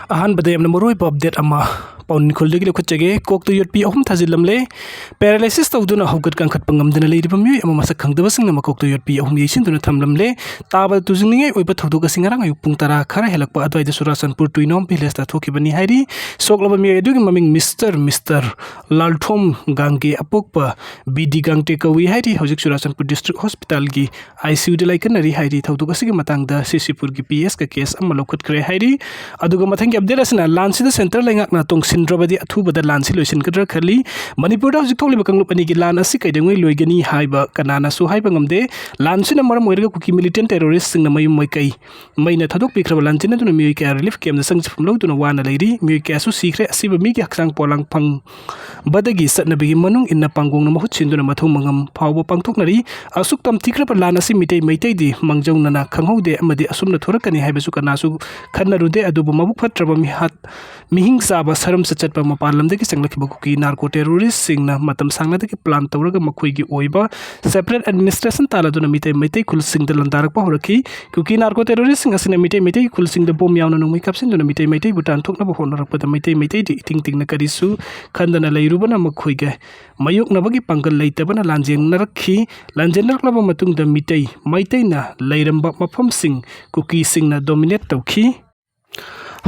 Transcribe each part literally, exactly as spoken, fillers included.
ꯑꯍꯥꯟꯕꯗ ꯌꯥꯝꯅ ꯃꯔꯨꯑꯣꯏꯕ ꯑꯞꯗꯦꯠ ꯑꯃ ꯄꯥꯎꯅꯤꯡꯈꯣꯜꯗꯒꯤ ꯂꯧꯈꯠꯆꯒꯦ꯫ ꯀꯣꯛꯇ ꯌꯣꯠꯄꯤ ꯑꯍꯨꯝ ꯊꯥꯖꯤꯜꯂꯝꯂꯦ꯫ ꯄꯦꯔꯥꯂꯥꯏꯁꯤꯁ ꯇꯧꯗꯨꯅ ꯍꯧꯒꯠ ꯀꯥꯡꯈꯠꯄ ꯉꯝꯗꯅ ꯂꯩꯔꯤꯕ ꯃꯤꯑꯣꯏ ꯑꯃ ꯃꯁꯛ ꯈꯪꯗꯕꯁꯤꯡꯅ ꯃꯀꯣꯛꯇ ꯌꯣꯠꯄꯤ ꯑꯍꯨꯝ ꯌꯩꯁꯤꯟꯗꯨꯅ ꯊꯝꯂꯝꯂꯦ꯫ ꯇꯥꯕꯗ ꯇꯨꯖꯅꯤꯡꯉꯥꯏ ꯑꯣꯏꯕ ꯊꯧꯗꯣꯛ ꯑꯁꯤ ꯉꯔꯥꯡ ꯑꯌꯨꯛ ꯄꯨꯡ ꯇꯔꯥ ꯈꯔ ꯍꯦꯜꯂꯛꯄ ꯑꯗꯨꯋꯥꯏꯗ ꯆꯨꯔꯥꯆꯥꯟꯄꯨꯔ ꯇꯨꯏꯅꯣꯝ ꯚꯤꯂꯦꯖꯇ ꯊꯣꯛꯈꯤꯕꯅꯤ ꯍꯥꯏꯔꯤ꯫ ꯁꯣꯛꯂꯕ ꯃꯤꯑꯣꯏ ꯑꯗꯨꯒꯤ ꯃꯃꯤꯡ ꯃꯤꯁꯇꯔ, ꯃꯤꯁꯇꯔ ꯂꯥꯜꯊꯣꯝ ꯒꯥꯡꯒꯦ, ꯑꯄꯣꯛꯄ ꯕꯤ ꯗꯤ ꯒꯥꯡꯇꯦ ꯀꯧꯏ ꯍꯥꯏꯔꯤ꯫ ꯍꯧꯖꯤꯛ ꯆꯨꯔꯥꯆꯥꯟꯄꯨꯔ ꯗꯤꯁꯇ꯭ꯔꯤꯛ ꯍꯣꯁꯄꯤꯇꯥꯜꯒꯤ ꯑꯥꯏ ꯁꯤ ꯌꯨꯗ ꯂꯥꯏꯀꯠꯅꯔꯤ ꯍꯥꯏꯔꯤ꯫ ꯊꯧꯗꯣꯛ ꯑꯁꯤꯒꯤ ꯃꯇꯥꯡꯗ ꯁꯤ ꯁꯤ ꯄꯨꯔꯒꯤ ꯄꯤ ꯑꯦꯁꯀ ꯀꯦꯁ ꯑꯃ ꯂꯧꯈꯠꯈ꯭ꯔꯦ ꯍꯥꯏꯔꯤ꯫ ꯑꯗꯨꯒ ꯃꯊꯪꯒꯤ ꯑꯞꯗꯦꯠ ꯑꯁꯤꯅ ꯂꯥꯟꯁꯤꯗ ꯁꯦꯟꯇꯔ ꯂꯩꯉꯥꯛꯅ ꯇꯣꯡꯁꯤꯟꯗ꯭ꯔꯕꯗꯤ ꯑꯊꯨꯕꯗ ꯂꯥꯟꯁꯤ ꯂꯣꯏꯁꯤꯟꯒꯗ꯭ꯔꯥ ꯈꯜꯂꯤ꯫ ꯃꯅꯤꯄꯨꯔꯗ ꯍꯧꯖꯤꯛ ꯊꯣꯛꯂꯤꯕ ꯀꯥꯡꯂꯨꯞ ꯑꯅꯤꯒꯤ ꯂꯥꯟ ꯑꯁꯤ ꯀꯩꯗꯧꯉꯩ ꯂꯣꯏꯒꯅꯤ ꯍꯥꯏꯕ ꯀꯅꯥꯅꯁꯨ ꯍꯥꯏꯕ ꯉꯝꯗꯦ꯫ ꯂꯥꯟꯁꯤꯅ ꯃꯔꯝ ꯑꯣꯏꯔꯒ ꯀꯨꯀꯤ ꯃꯤꯂꯤꯇꯦꯟ ꯇꯦꯔꯣꯔꯤꯁꯁꯤꯡꯅ ꯃꯌꯨꯝ ꯃꯥꯏꯀꯩ ꯃꯩꯅ ꯊꯥꯗꯣꯛꯄꯤꯈ꯭ꯔꯕ ꯂꯥꯟꯖꯦꯟ ꯑꯗꯨꯅ ꯃꯤꯑꯣꯏ ꯀꯌꯥ ꯔꯤꯂꯤꯐ ꯀꯦꯝꯗ ꯆꯪꯖꯐꯝ ꯂꯧꯗꯨꯅ ꯋꯥꯅ ꯂꯩꯔꯤ꯫ ꯃꯤꯑꯣꯏ ꯀꯌꯥꯁꯨ ꯁꯤꯈ꯭ꯔꯦ꯫ ꯑꯁꯤꯕ ꯃꯤꯒꯤ ꯍꯛꯆꯥꯡ ꯄꯣꯂꯥꯡ ꯐꯪꯕꯗꯒꯤ ꯆꯠꯅꯕꯤꯒꯤ ꯃꯅꯨꯡ ꯏꯟꯅ ꯄꯥꯡꯒꯣꯡꯅ ꯃꯍꯨꯠ ꯁꯤꯟꯗꯨꯅ ꯃꯊꯧ ꯃꯉꯝ ꯐꯥꯎꯕ ꯄꯥꯡꯊꯣꯛꯅꯔꯤ꯫ ꯑꯁꯨꯛ ꯇꯝꯊꯤꯈ꯭ꯔꯕ ꯂꯥꯟ ꯑꯁꯤ ꯃꯤꯇꯩ ꯃꯩꯇꯩꯗꯤ ꯃꯥꯡꯖꯧꯅꯅ ꯈꯪꯍꯧꯗꯦ ꯑꯃꯗꯤ ꯑꯁꯨꯝꯅ ꯊꯣꯔꯛꯀꯅꯤ ꯍꯥꯏꯕꯁꯨ ꯀꯅꯥꯁꯨ ꯈꯟꯅꯔꯨꯗꯦ꯫ ꯑꯗꯨꯕꯨ ꯃꯕꯨꯛ ꯐꯠꯇ꯭ꯔꯕ ꯃꯤꯍꯥꯠ ꯃꯤꯍꯤꯡ ꯆꯥꯕ ꯁꯔꯝ ꯆꯠꯆꯠꯄ ꯃꯄꯥꯟ ꯂꯝꯗꯒꯤ ꯆꯪꯂꯛꯈꯤꯕ ꯀꯨꯀꯤ ꯅꯥꯔꯀꯣ ꯇꯦꯔꯣꯔꯤꯁꯁꯤꯡꯅ ꯃꯇꯝ ꯁꯥꯡꯅꯗꯒꯤ ꯄ꯭ꯂꯥꯟ ꯇꯧꯔꯒ ꯃꯈꯣꯏꯒꯤ ꯑꯣꯏꯕ ꯁꯦꯄꯔꯦꯠ ꯑꯦꯗꯃꯤꯅꯤꯁꯇ꯭ꯔꯦꯁꯟ ꯇꯥꯜꯂꯗꯨꯅ ꯃꯤꯇꯩ ꯃꯩꯇꯩ ꯈꯨꯜꯁꯤꯡꯗ ꯂꯥꯟꯗꯥꯔꯛꯄ ꯍꯧꯔꯛꯈꯤ꯫ ꯀꯨꯀꯤ ꯅꯥꯔꯀꯣ ꯇꯦꯔꯣꯔꯤꯁꯁꯤꯡ ꯑꯁꯤꯅ ꯃꯤꯇꯩ ꯃꯩꯇꯩ ꯈꯨꯜꯁꯤꯡꯗ ꯕꯣꯝ ꯌꯥꯎꯅ ꯅꯣꯡꯃꯩ ꯀꯥꯞꯁꯤꯟꯗꯨꯅ ꯃꯤꯇꯩ ꯃꯩꯇꯩꯕꯨ ꯇꯥꯟꯊꯣꯛꯅꯕ ꯍꯣꯠꯅꯔꯛꯄꯗ ꯃꯤꯇꯩ ꯃꯩꯇꯩꯗꯤ ꯏꯇꯤꯡ ꯇꯤꯡꯅ ꯀꯔꯤꯁꯨ ꯈꯟꯗꯅ ꯂꯩꯔꯨꯕꯅ ꯃꯈꯣꯏꯒ ꯃꯥꯌꯣꯛꯅꯕꯒꯤ ꯄꯥꯡꯒꯜ ꯂꯩꯇꯕꯅ ꯂꯥꯟꯖꯦꯟꯅꯔꯛꯈꯤ꯫ ꯂꯥꯟꯖꯦꯟꯅꯔꯛꯂꯕ ꯃꯇꯨꯡꯗ ꯃꯤꯇꯩ ꯃꯩꯇꯩꯅ ꯂꯩꯔꯝꯕ ꯃꯐꯝꯁꯤꯡ ꯀꯨꯀꯤꯁꯤꯡꯅ ꯗꯣꯃꯤꯅꯦꯠ ꯇꯧꯈꯤ꯫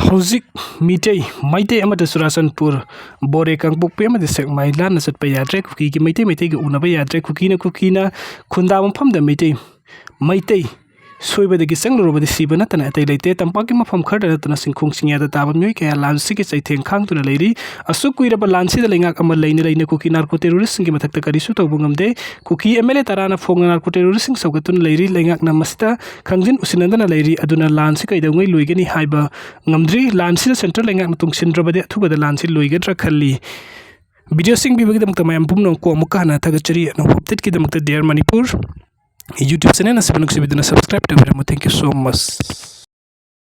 ꯍꯧꯖꯤꯛ ꯃꯤꯇꯩ ꯃꯩꯇꯩ ꯑꯃꯗ ꯆꯨꯔꯥꯆꯥꯟꯄꯨꯔ, ꯕꯣꯔꯦ, ꯀꯥꯡꯄꯣꯛꯄꯤ ꯑꯃꯗꯤ ꯁꯦꯛꯃꯥꯏ ꯂꯥꯟꯅ ꯆꯠꯄ ꯌꯥꯗ꯭ꯔꯦ꯫ ꯀꯨꯀꯤꯒꯤ ꯃꯩꯇꯩ ꯃꯩꯇꯩꯒ ꯎꯅꯕ ꯌꯥꯗ꯭ꯔꯦ꯫ ꯀꯨꯀꯤꯅ ꯀꯨꯀꯤꯅ ꯈꯨꯟꯗꯥ ꯃꯐꯝꯗ ꯃꯩꯇꯩ ꯃꯩꯇꯩ ꯁꯣꯏꯕꯗꯒꯤ ꯆꯪꯂꯨꯔꯕꯗꯤ ꯁꯤꯕ ꯅꯠꯇꯅ ꯑꯇꯩ ꯂꯩꯇꯦ꯫ ꯇꯝꯄꯥꯛꯀꯤ ꯃꯐꯝ ꯈꯔꯗ ꯅꯠꯇꯅ ꯆꯤꯡꯈꯣꯡ ꯆꯤꯡꯌꯥꯗ ꯇꯥꯕ ꯃꯤꯑꯣꯏ ꯀꯌꯥ ꯂꯥꯟꯁꯤꯒꯤ ꯆꯩꯊꯦꯡ ꯈꯥꯡꯗꯨꯅ ꯂꯩꯔꯤ꯫ ꯑꯁꯨꯛ ꯀꯨꯏꯔꯕ ꯂꯥꯟꯁꯤꯗ ꯂꯩꯉꯥꯛ ꯑꯃ ꯂꯩꯅ ꯂꯩꯅ ꯀꯨꯀꯤ ꯅꯥꯔꯀꯣ ꯇꯦꯔꯣꯔꯤꯁꯁꯤꯡꯒꯤ ꯃꯊꯛꯇ ꯀꯔꯤꯁꯨ ꯇꯧꯕ ꯉꯝꯗꯦ꯫ ꯀꯨꯀꯤ ꯑꯦꯝ ꯑꯦꯜ ꯑꯦ ꯇꯔꯥꯅ ꯐꯣꯡꯅ ꯅꯥꯔꯀꯣ ꯇꯦꯔꯣꯔꯤꯁꯁꯤꯡ ꯁꯧꯒꯠꯇꯨꯅ ꯂꯩꯔꯤ꯫ ꯂꯩꯉꯥꯛꯅ ꯃꯁꯤꯗ ꯈꯪꯖꯤꯟ ꯎꯁꯤꯟꯅꯗꯅ ꯂꯩꯔꯤ꯫ ꯑꯗꯨꯅ ꯂꯥꯟꯁꯤ ꯀꯩꯗꯧꯉꯩ ꯂꯣꯏꯒꯅꯤ ꯍꯥꯏꯕ ꯉꯝꯗ꯭ꯔꯤ꯫ ꯂꯥꯟꯁꯤꯗ ꯁꯦꯟꯇ꯭ꯔꯦꯜ ꯂꯩꯉꯥꯛꯅ ꯇꯨꯡꯁꯤꯟꯗ꯭ꯔꯕꯗꯤ ꯑꯊꯨꯕꯗ ꯂꯥꯟꯁꯤ ꯂꯣꯏꯒꯗ꯭ꯔꯥ ꯈꯜꯂꯤ꯫ ꯚꯤꯗꯤꯑꯣꯁꯤꯡ ꯄꯤꯕꯒꯤꯗꯃꯛꯇ ꯃꯌꯥꯝ ꯄꯨꯝꯅꯃꯛꯄꯨ ꯑꯃꯨꯛꯀ ꯍꯟꯅ ꯊꯥꯒꯠꯆꯔꯤ꯫ ꯑꯅꯧꯕ ꯑꯞꯗꯦꯠꯀꯤꯗꯃꯛꯇ ꯗꯤꯌꯔ ꯃꯅꯤꯄꯨꯔ ꯌꯨꯇ꯭ꯌꯨꯕ ꯆꯦꯅꯦꯜ ꯑꯁꯤꯕꯨ ꯅꯨꯡꯁꯤꯕꯤꯗꯨꯅ subscribe ꯇꯧꯕꯤꯔꯝꯃꯨ꯫ Thank you so much꯫